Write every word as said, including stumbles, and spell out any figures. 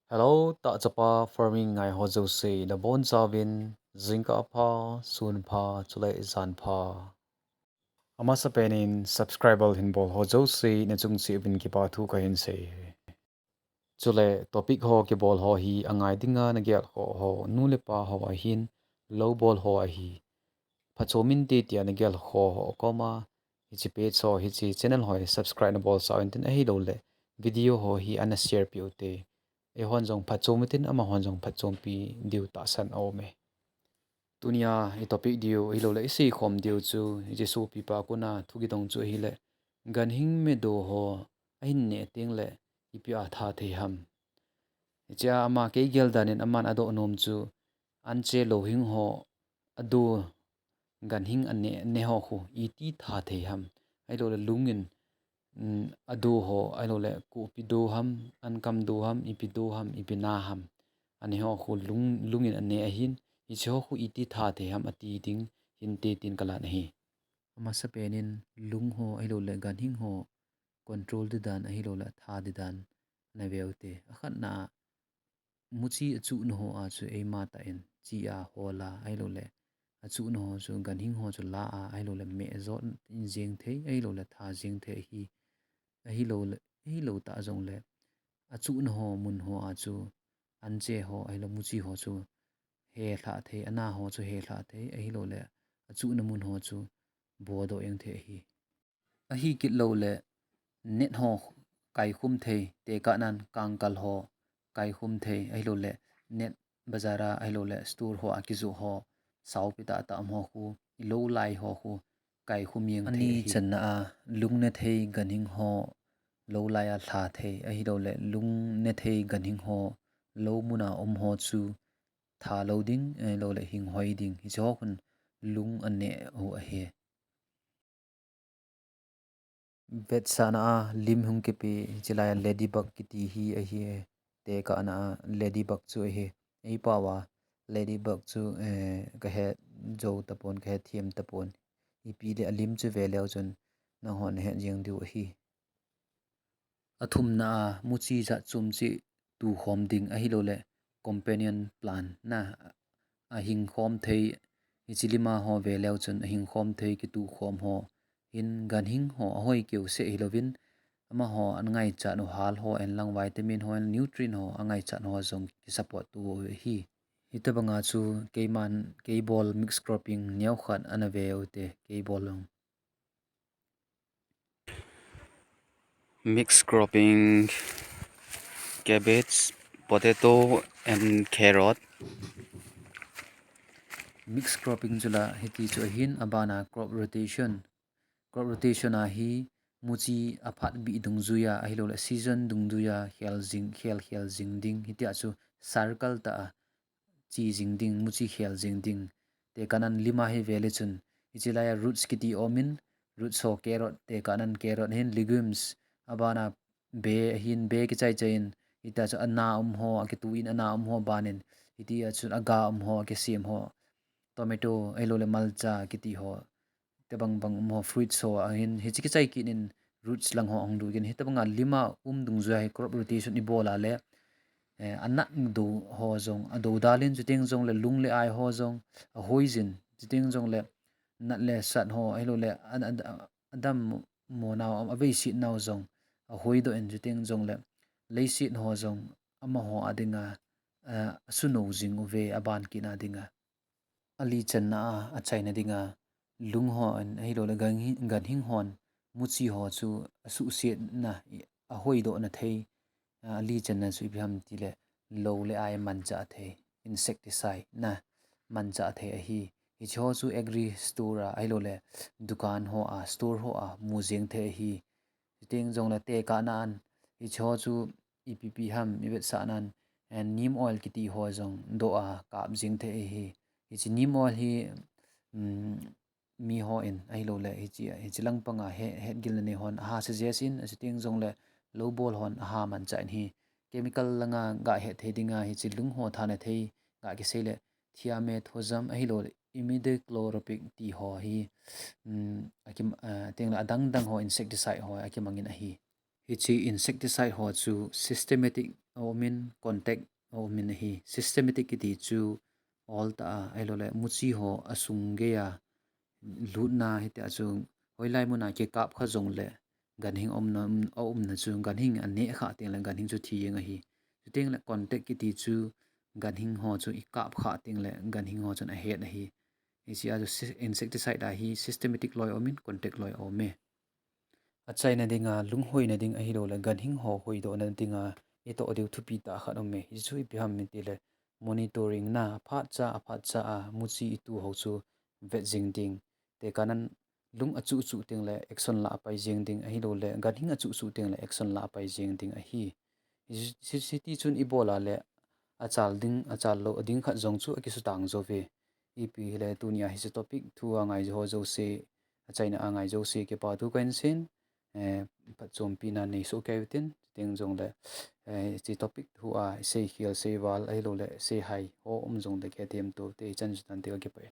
Hello, tahchapa farming ngai ho jouse, nabonchauvin jingkah pha, sun pha, chule jan pha. Amasapen in subscribe bol hin bol ho jouse, nachung cheh uvin kipa thu kahin sei. Chule topic ho kibol ho hi angai dinga nagel ho, nu le pa ho ahin, lou bol ho ahi. Phatchom inte tia nagel ho ho koma, hiche page ho, hiche channel ho hi subscribe nabol sah uvin tin ahilouleh video ho hi ana share peh uvin te. Eihon jong phatchom utin, amahon jong phatchompi diu tahsan aume. Tunia i topic diu ahilouleh isei khom diu chu, hiche sopipa kona thu kidong chu ahileh, ganhing medo ho ahin neh tengleh ipi a tha thei ham. Hichea ama kei gel danin aman adoh nom chu, anche louhing ho ado, ganhing ane, ne ho khu iti tha thei ham. Ahilouleh lungin, um, ado ho, ahilouleh kopi do ham, ankam do ham, ipi do ham, ipi na ham, ane ho khu lung, lungin ane ahin, hiche ho khu iti tha thei ham ati ding hinte tin kalan ahi. Amasapen in lung ho, ahilouleh ganhing ho control di dan, ahilouleh tha di dan nave uvin te. Akhatna a, muchi achuhna ho a chu eima tah in chi a, hol a, ahilouleh achuhna ho chu ganhing ho chu la a, ahilouleh meh jot in jeng thei, ahilouleh tha jeng thei ahi. Ahilouleh, ahilou tah jongleh achuhna ho mun ho a chu anche ho, ahilou muchi ho chu helhah thei, ana ho chu helhah thei, ahilouleh achuhna mun ho chu bodoh jeng thei ahi. Ahikit louleh net ho kaikhum thei, tekahnan kangkal ho kaikhum thei, ahilouleh net bazar a, ahilouleh store ho a kijoh ho, saopi tahtah um ho khu, ilou lai ho khu kaikhum jeng thei ahi. Anichanna a, lung ne thei ganhing ho lou lai a lha thei, ahilouleh lung ne thei ganhing ho lou mun a um ho chu tha lou ding, ahilouleh hing hoi ding, hiche ho khun lung ane u ahi. Vetsahna a lim hung kipe, hiche lai a ladybug kiti hi ahi, tekahna a ladybug chu ahi. Eipao a ladybug chu, eh, kahe jou tapon, kahe them tapon. Ipi le alim chu ve leu chun nanghon nahet jeng diu ahi. Athumna a, muchi jat chom cheh tukhom ding, ahilouleh companion plant na, ahing khom thei, hiche lima ho ve leu chun ahing khom thei kitukhom ho hin ganhing ho ahoi keu seh hilouvin, amaho angaichat u hal ho, en lang vitamin ho, en nutrient ho angaichat ho jong kisupport tu ahi. Hitobanga chu keiman, kei bol mix cropping neokhat ana ve uvin te, kei bol jong. Mix cropping, cabbage, potato and carrot. Mix cropping chu la hiti chu ahin, abana crop rotation. Crop rotation a hi muchi aphat bih dungjuia, ahilouleh season dungjuia khel jing, khel khel jing ding, hitia chu circle tah a chi jing ding, muchi khel jing ding. Tekahnan lima hi ve le chun, hiche lai a roots kiti um in, roots ho carrot, tekahnan carrot hin legumes, abana be, ahin be kichai chai in, hitia chu ana um ho, akitu in ana um ho banin, hitia chu aga um ho, akisem ho, tomato, ahilouleh malcha kiti ho, tebang bang um ho, fruits ho ahin, hiche kichai kit in roots lang ho ahung lut in, hitobanga lima um dungjuia hi crop rotation ibol a le, eh, anat do ho jong, adodal in, chuteng jongleh lung le ai ho jong ahoi jin, chuteng jongleh nat le sat ho, ahilouleh a, a, a, adammo nau, aveiset nau jong ahoidoh in, chuteng jongleh leiset ho jong amaho a dinga, eh, asunou jing uve, aban kit na dinga. Alichanna a, achaina dinga, lung hon, ahilouleh ganhi-, ganhing hon, muchi ho chu asuhsetna, ahoidohna thei, alichanna chu ipi ham tileh, lou le ai manchah thei, insecticide na manchah thei ahi. Hiche ho chu agri store a, ahilouleh dukan ho a, store ho a mu jeng thei ahi. Chuteng jongleh tekahnan, hiche ho chu ipi ipi ham, ivetsahnan, eh, neem oil kiti ho jong doh a kap jeng thei ahi. Hiche neem oil hi, um, mi hon, ahilouleh hiche, hiche langpanga he, hetgilna nei hon aha suggest in, chuteng jongleh lou bol hon aha manchah in ahi. Chemical langa gahet thei dinga hiche lung ho thana thei gakisei leh thiamethoxam ahilouleh imidacloprid ti ho hi, um, akim-, ah, tengleh adang dang ho insecticide ho akimangin ahi. Hiche insecticide ho chu systematic aumin, contact aumin ahi. Systematic kiti chu ol tah a, ahilouleh muchi ho asung geiya lutna hitia chu hoilai muna kikap kha jongleh ganhing aumna, aumna chu ganhing aneh kha tengleh ganhing chu thi jeng ahi. Chutengleh contact kiti chu ganhing ho chu ikap kha tengleh ganhing ho chun ahet ahi. Hichea chu insecticide a hi systematic loi aumin, contact loi aume. Achaina dinga, lunghoina ding ahilouleh ganhing ho hoidohna dinga itoh diu thupi tah khat aume. Hichu ipi ham itileh monitoring na, aphatcha, aphatcha a muchi itu ho chu vet jing ding. Tekahnan lung achuh chuh tengleh action lah apai jeng ding ahilouleh ganhing achuh chuh tengleh action lah apai jeng ding ahi. Hichu, hitichun ibol a leh achal ding, achal lou ding khat jong chu akisutang jouve. Ipi hileh tunia hiche topic thu a ngaiho jouse, achaina a ngai jouse kipa thu kahin seiyin, phatchompina neisoh kei utin, chuteng jongleh hiche topic thu a seikhel, seival ahilouleh seihai ho um jongleh kihethemto te ichan chu tante, kakipah e.